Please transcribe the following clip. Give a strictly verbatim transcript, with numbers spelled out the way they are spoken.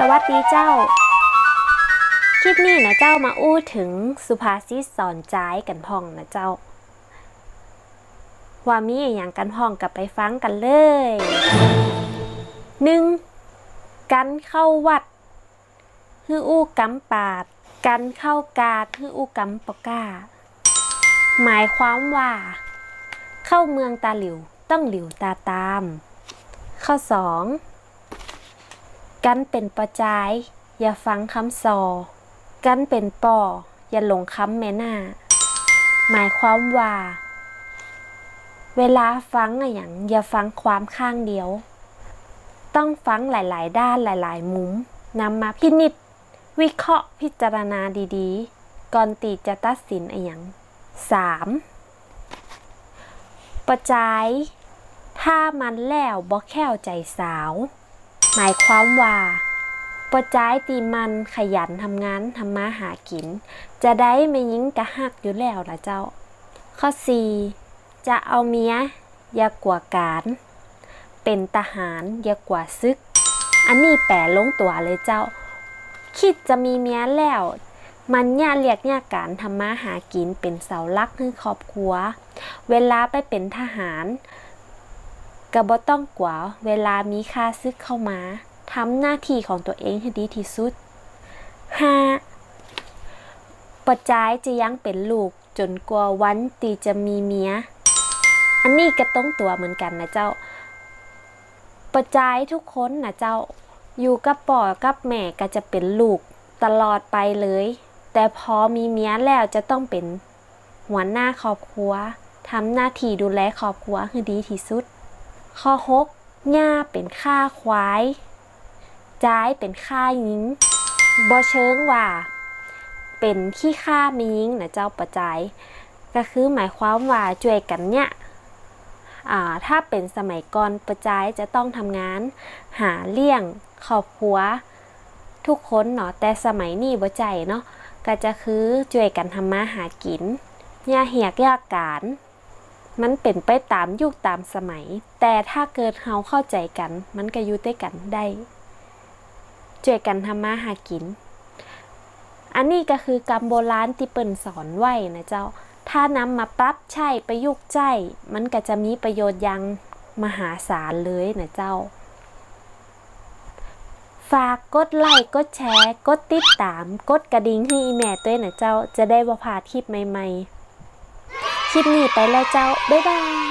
สวัสดีเจ้า คลิปนี้นะเจ้ามาอู้เถิงสุภาษิตสอนจายกั๋นพ่องนะเจ้า ว่ามีอะหยังกั๋นพ่อง ก็ไปฟังกั๋นเลย นึ่ง กั๋นเข้าวัด หื้ออู้กำปาด กั๋นเข้ากาด หื้ออู้กำปอก้า หมายความว่า เข้าเมืองตาหลิว ต้องหลิวตาตาม ข้อสอง กั๋นเป๋นป้อจาย อย่าฟังกำส่อ กั๋นเป๋นป้อ อย่าหลงกำแม่น้า หมายความว่า เวลาฟังอะหยัง อย่าฟังความข้างเดียว ต้องฟังหลายๆ ด้าน หลายๆ มุม นำมาพินิจ วิเคราะห์พิจารณาดีๆ ก่อนตี้จะตัดสินอะหยัง สาม ป้อจาย ถ้ามันแล้วบ่แคล้วใจ๋สาว หมายความว่า ป้อจายตี้หมั่นขยันทำงาน ทำมาหากิ๋น จะได้แม่ญิงก็ฮักอยู่แล้วนะเจ้า ข้อสี่ จะเอาเมีย อย่ากั๋วก๋าน เป๋นทหาร อย่ากั๋วศึก อันนี้แป๋ลงตั๋วเลยเจ้า คิดจะมีเมียแล้ว หมั่นเยียะเวียกเยียะก๋าน ทำมาหากิ๋น เป๋นเสาหลักหื้อครอบครัว เวลาไปเป๋นทหาร ก็บ่ต้องกั๋ว เวลามีข้าศึกเข้ามา ทำหน้าตี้ของตั๋วเองหื้อดีตี้สุด ห้า ป้อจายจะยังเป๋นลูก จ๋นกว่าวันตี้จะมีเมีย อันนี้ก็ตรงตั๋วเหมือนกั๋นนะเจ้า ป้อจายทุกคนนะเจ้า อยู่กับป้อกับแม่ก็จะเป๋นลูกตลอดไปเลย แต่พอมีเมียแล้วจะต้องเป๋นหัวหน้าครอบครัว ทำหน้าตี้ดูแลครอบครัวหื้อดีตี้สุด ข้อหก ย่าเป๋นข้าควาย จายเป๋นข้าญิง บ่เชิงว่าเป๋นขี้ข้าแม่ญิงนะเจ้า ป้อจาย ก็คือหมายความว่าจ้วยกั๋นเยียะ อ่า ถ้าเป๋นสมัยก่อน ป้อจายจะต้องทำงานหาเลี้ยงครอบครัวทุกคนเนาะ แต่สมัยนี้บ่ใจ้เนาะ ก็จะคือจ้วยกั๋นทำมาหากิ๋น เยียะเวียกเยียะก๋าน มันเป๋นไปต๋ามยุคต๋ามสมัย แต่ถ้าเกิดเฮาเข้าใจ๋กั๋น มันก็อยู่ตวยกั๋นได้ จ้วยกั๋นทำมาหากิ๋น อันนี้ก็คือกำโบราณตี้เปิ้นสอนไว้นะเจ้า ถ้านำมาปรับใจ๊ประยุกต์ใจ๊ มันก็จะมีประโยชน์อย่างมหาศาลเลยนะเจ้า ฝากกดไลก์ กดแชร์ กดติดตาม กดกระดิ่งหื้ออี่แม่ตวยนะเจ้า จะได้บ่พลาดคลิปใหม่ๆ คลิปนี้ไปแล้วเจ้า บ๊ายบาย